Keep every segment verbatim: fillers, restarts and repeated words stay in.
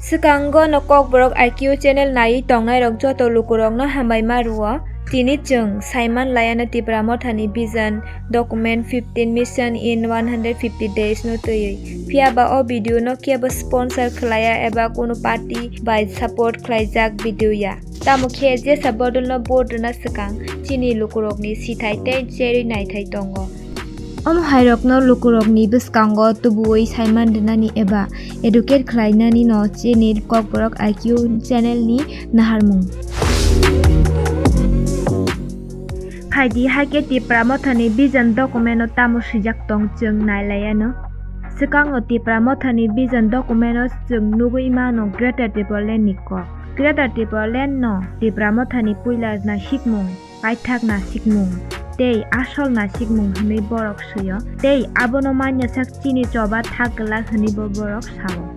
Swkango no Kokborok I Q channel naiwi tongnairok joto lukurokno hambai ma rwo. Tini chwng saiman laiano Tipra Mothani Vision Document fifteen Mission in one hundred fifty Days no twiwi. Phiya ba o video no kebo sponsor khlaiya eba kunu party bai support khlaijak video ya. Tamo khe jesa bodol no vote rwna swkang chini lukurokni sithai tei cherwi naithai tongo. Omo hairokno lukurokni bwskango tubuwi saiman rwnani eba educate khlainani no chini Kokborok I Q channel ni naharmung. Phaidi haikhe Tipra Mothani Vision Document o tamo swijak tong chwng nailaiano. Swkango Tipra Mothani Vision Document o chwng nugwi mano Greater Tipraland ni kok. Greater Tipraland no Tipra Mothani puila nasikmung, paithak nasikmung tei asol nasikmung hwnwi borok swio, tei abono manya sak chini choba thak glak hwnwi bo borok sao.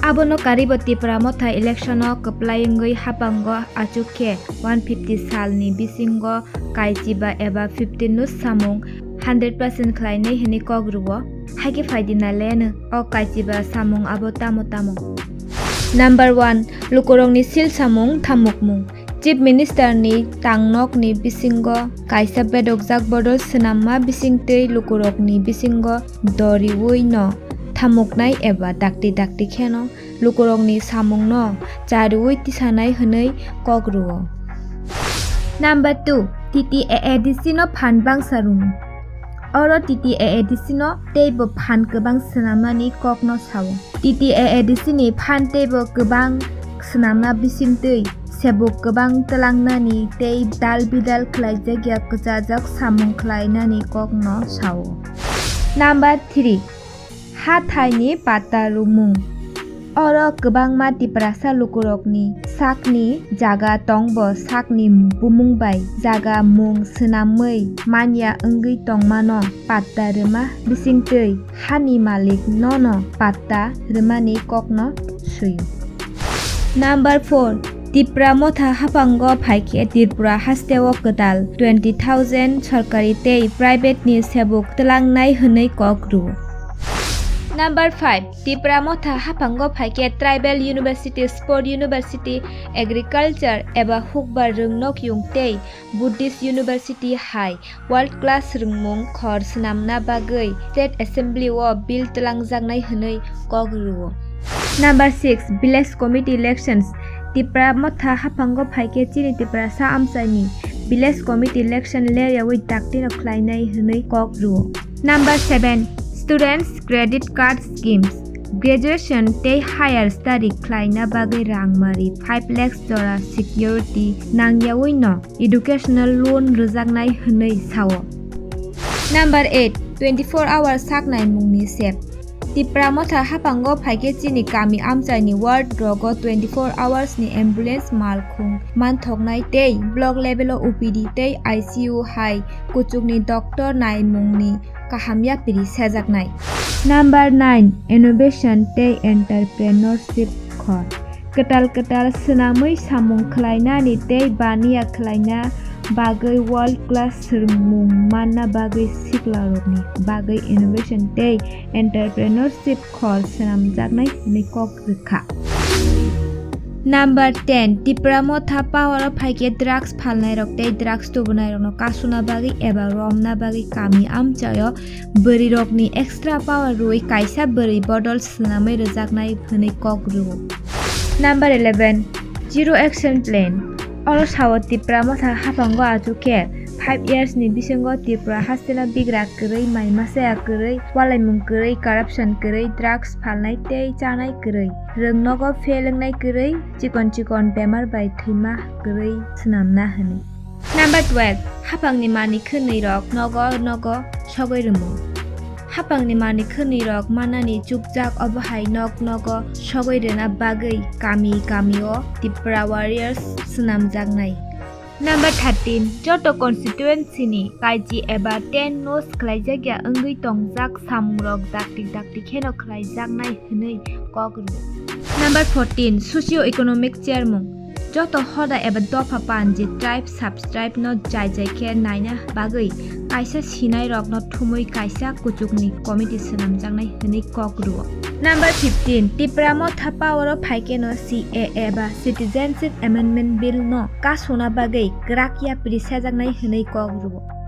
Abono karibo Tipra Motha election o kwplai wngwi haphango achuk khe one fifty salni bisingo kaichiba eba fifteen no samung hundred percent khlainai hwnwi kok rwo. Haikhe phaidi nailaiano o kaichiba samung abo tamo tamo. Number one, lukurokni sil samung thamukmung. Chief Minister ni tangnok ni bisingo kaisa bedokjak bodol swnamma bisingtwi lukurokni bisingo doriwi no thamuknai eba dakti dakti kheno lukurokni samungno chariwi tisanai hwnwi kok rwo. Number two, T T A A D C no phan bangsa rwmung. Oro T T A A D C no teibo phan kwbang swnamnani kokno sao. T T A A D C ni phan teibo kwbang swnamna bisingtwi sebuk kwbang twlangnani tei dal bidal khlaijakya kwchajak samung khlainani kokno sao. Number three, Hathaini patta rwmung. Oro kwbangma Tiprasa lukurokni sakni jaga tongbo sakni bumung bai jaga mung swnamwi manya wngwi tongmano patta rwma bisingtwi hani malik nono patta rwmani kokno swi. Number four, Tipra Motha haphango phaikhe Tripura hasteo kwtal twenty thousand sorkari tei private ni sebuk twlangnai hwnwi kok rw. Number five, Tipra Motha haphango phaikhe Tribal University, Sport University, Agriculture eba hukbar rwngnok yung tei Buddhist University hai world class rwngmung khor swnamna bagwi State Assembly o bill twlangjaknai hwnwi kok rw. Number six, Village Committee Elections. Tipra Motha haphango phaikhe chini Tiprasa amchaini Village Committee Election leryawi daktino khlainai hwnwi kok rw. Number seven, Students Credit Card Schemes. Graduation tei higher study khlaina bagwi rangmari five lakhs jora security nangyawi no educational loan rwjaknai hwnwi sao. Number eight, twenty-four hour sak naimungni sep. Tipra Motha haphango phaikhe chini kami amchaini ward rogo twenty-four hours ni ambulance malkhung manthoknai tei block level o O P D tei I C U hai kuchukni doctor naimungni kaham yapri sejaknai. Number nine, Innovation tei Entrepreneurship khor. Kwtal kwtal swnamwi samung khlainani tei baniya khlaina bagwi world class swrwngmung manna bagwi siklarokni bagwi innovation tei entrepreneurship khor swnamjaknai hwnwi kok rwkha. Number ten, Tipra Motha power o phaikhe drugs phalnairok tei drugs tubunairokno kasuna bagwi eba romna bagwi kami amchaio bwrwirokni extra power rwui kaisa bwrwi bodol swnamwi rwjaknai hwnwi kok rwo. Number eleven, Zero Action Plan. Oro sao Tipra Motha haphango achukhe five years ni bisingo Tripura hasteno bigra kwrwi, mai masaya kwrwi, walaimung kwrwi, corruption kwrwi, drugs phalnai tei chanai kwrwi, rwngnogo fail wngnai kwrwi, chikon chikon bemar bai thwima kwrwi swnamna hwnwi. Number twelve, haphangni manwi khwnwi rok nogo nogo sogwi rwmung. Haphangni manwi khwnwi rok manani chukjak obo hai nok nogo sogwi rwna bagwi kami kami o Tipra Warriors swnamjaknai. Number thirteen, joto constituency ni kaiji eba ten nos khlaijakya wngwi tongjak samungrok dakti dakti kheno khlaijaknai hwnwi kok rw. Number fourteen, socio economic chermung. Joto hoda eba dopha panji tribe subscribe no jai jai khe naina bagwi kaisa sinai rok no thumui kaisa kuchukni committee swnamjaknai hwnwi kok rw. Number fifteen, Tipra Motha power o phaikeno C A A ba Citizenship Amendment Bill no kasuna bagwi kwrak yapri sejaknai hwnwi kok rwo.